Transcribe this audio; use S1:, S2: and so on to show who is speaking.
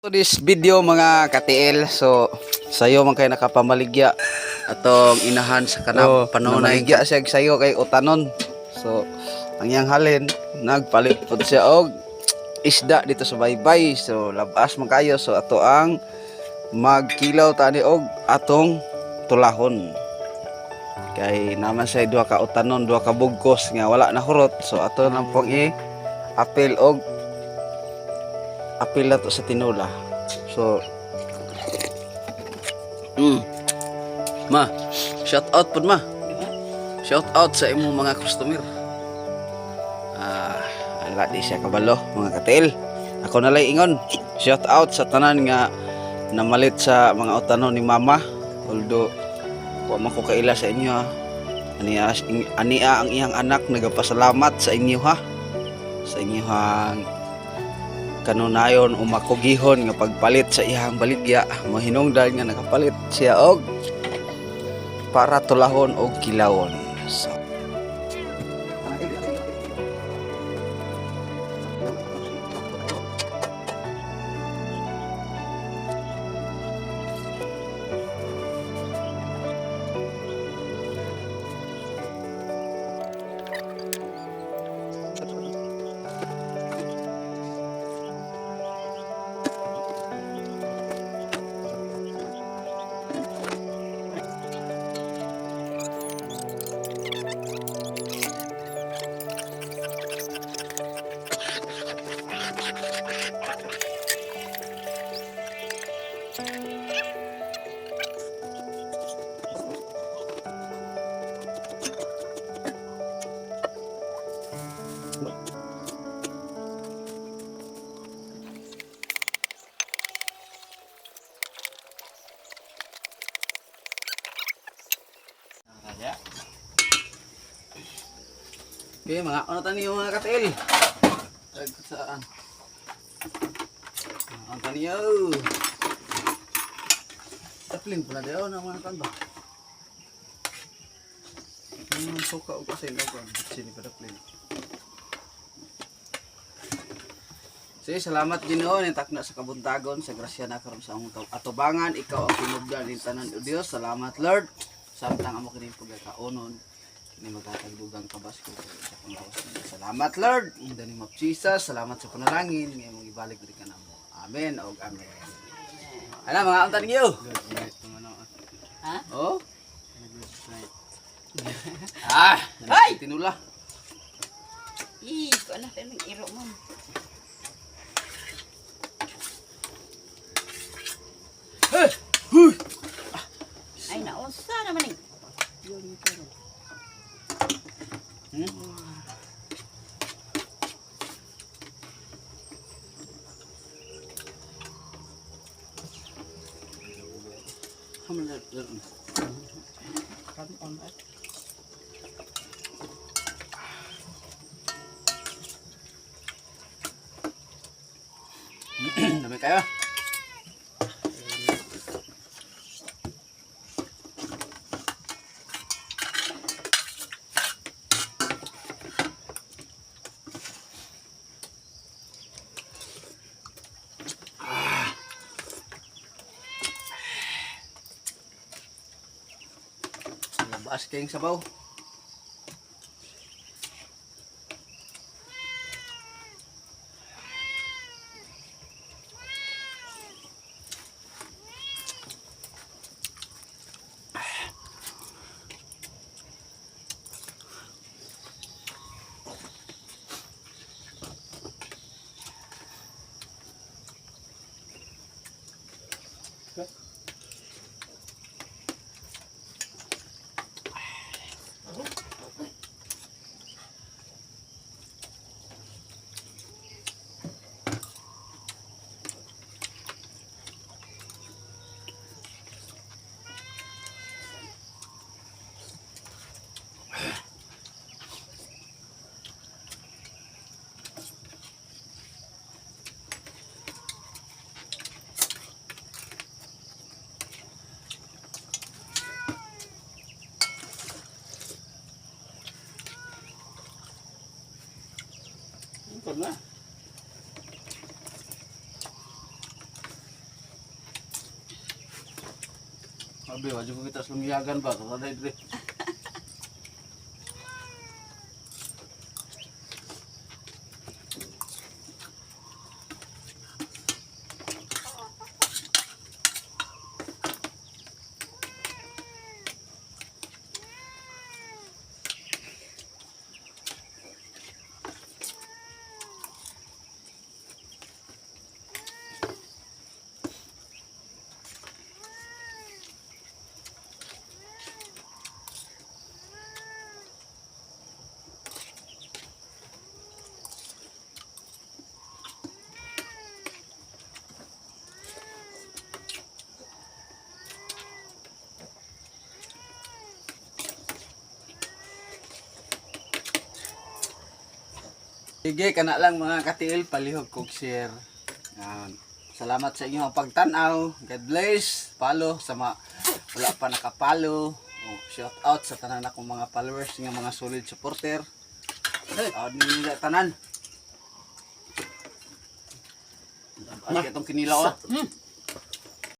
S1: To this video, mga katiil, so sayo man kay nakapamaligya atong inahan sa kanang
S2: Oh,
S1: panunay siya og sayo kay utanon. So ang iyang halin, nagpalit pod siya og isda dito sa baybay. So labas man kayo, so ato ang magkilaw tani og atong tulahon kay naman siya duha ka utanon, duha ka bugkos nga wala na hurot. So ato lang pong i apil og apil na to sa tinula. So, Ma, shout out pod, ma. Shout out sa imong mga customer. Ah, ala, di siya kabalo, mga katil. Ako na lang ingon. Shout out sa tanan nga namalit sa mga utanon ni mama. Although, wa man ko kaila sa inyo ha. Ania, ania ang iyang anak nagapasalamat sa inyo ha. Sa inyong kanunayon o makugihon nga pagpalit sa iyang baligya, mahinungdan nga nakapalit siya og para tulahon og kilawon. So okay, mga ano taniyo, mga katil. Tag saan? Ang taniyo. Taplin pala daw na mga kan ba. Ang suka og asin og ang bitsin ni padaplin. Sige, salamat Ginoo ning takna sa kabuntagon sa grasya na karon sa among atubangan. Ikaw ang tinubdan ning tanan o Dios. Salamat, Lord. Samtang amo kini pagkakaonon kini maghatag dugang kabasko sa panglawas ninyo. Salamat, Lord. In the name of Jesus, salamat sa panalangin nga imong ibalik diri kanamo. Amen og amen. Ana mga unta ninyo.
S2: Good night naman ako.
S3: Ha?
S1: Oh.
S2: Good night.
S1: Ah,
S3: Ay!
S1: tinula.
S3: Ih, ko na tayo ng iro mo.
S1: Hey! Huy!
S3: Ay, nausa naman eh. Yun, pero.
S1: Kanon ay. Dami kayo. Labas kayong sabaw. Ito na. Abi, wajib ko kita sa lungiyagan ba? Kasaday dre. Sige, kana lang mga katiil, palihog kog share. Yan. Salamat sa inyong pagtanaw. God bless. Follow sa mga wala pa nakapalo. Oh, shout out sa tanan akong mga followers nga mga solid supporter. Out ninyo tanan. Ay, itong kinilaw ah.